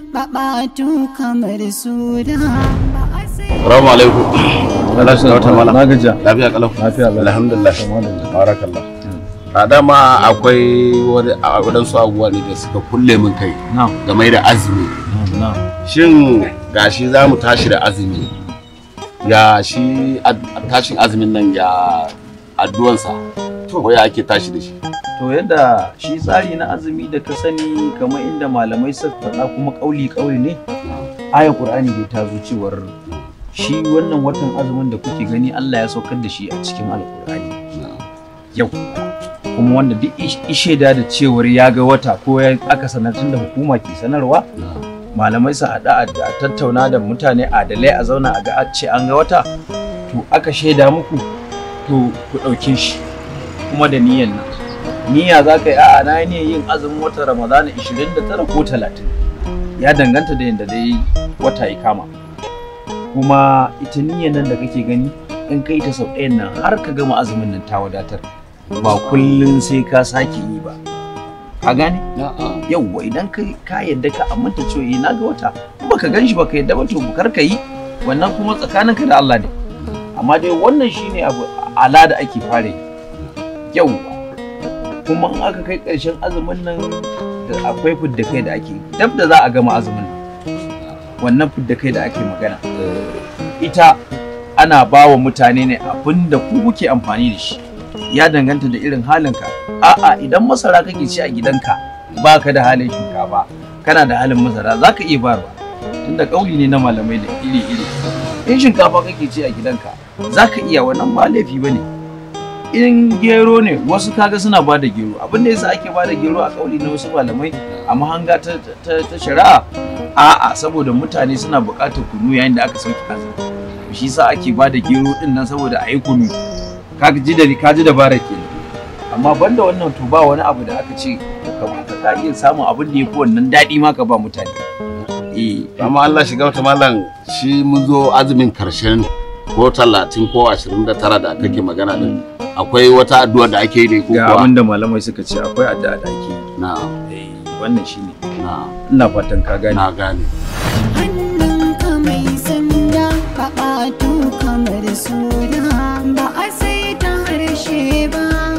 Babatu kamar sura. Assalamu alaikum. Allah shi wata mala. Na gajiya. Lafiya kalau. Lafiya lau. Alhamdulillah. Barakallah. A dama akwai wani waɗansu abubuwa ne da suka kulle min kai game da azumi. Shin gashi za mu tashi da azumi? Ya shi tashin azumin nan ya addu'ansa? Ko ya ake tashi da shi? To yadda shi tsari na azumi da ka sani kamar inda malamai suka faɗa kuma ƙauli ƙauli ne, ayar Qur'ani dai ta zo cewar shi wannan watan azumin da kuke gani Allah ya saukar da shi a cikin Alƙur'ani. Yau kuma wanda duk ishaida da cewar ya ga wata ko ya aka sanar tunda hukuma ke sanarwa, malamai su haɗa a tattauna da mutane adalai a zauna a ga a ce an ga wata, to aka shaida muku to ku ɗauke shi kuma da niyyan nan. Niyya za ka yi, a'a na yi yin azumin watan Ramadana 29 ko 30, ya danganta da yadda dai wata ya kama. Kuma ita niyyar nan da kake gani in kai ta sau ɗayan nan har ka gama azumin nan ta wadatar, ba kullum sai ka sake yi ba. Ka gane? Yawwa idan ka yadda ka aminta cewa eh na ga wata, in baka gan shi baka yadda ba to kar ka yi wannan, kuma tsakaninka da Allah ne. Amma dai wannan shine abu ala da ake fara yi. Yawwa kuma in aka kai ƙarshen azumin nan da akwai fidda kai da ake dab da za a gama azumin nan, wannan fidda kai da ake magana ita ana ba wa mutane ne abin da ku kuke amfani da shi, ya danganta da irin halinka. A'a idan masara kake ci a gidanka baka da halin shinkafa, kana da halin masara zaka iya bayarwa, tunda kauli ne na malamai da iri-iri. In shinkafa kake ci a gidanka zaka iya, wannan ba laifi bane. In gero ne wasu kaga suna ba da gero, abin da yasa ake ba da gero a kauli na wasu malamai a mahanga ta shari'a, a'a saboda mutane suna buƙatar kunu yayin da aka sauke azumi, shi yasa ake ba da gero din nan saboda a yi kunu. Ka ji da ka ji dabara kenan. Amma banda wannan to ba wani abu da aka ce ka iya samun abin da yafi wannan daɗi ma ka ba mutane. Eh amma Allah shiga wata malam, shi mun zo azumin karshen ko 30 ko 29 da kake magana din, akwai wata addu'a da ake yi ne ko ga kuwa? Abin da malamai suka ce akwai addu'a da ake yi. Na'am. Eh wannan shine. Na'am. Ina fatan ka gane. Na gane. Hannunka mai sanda babatu kamar sura, ba a sai ta harshe ba.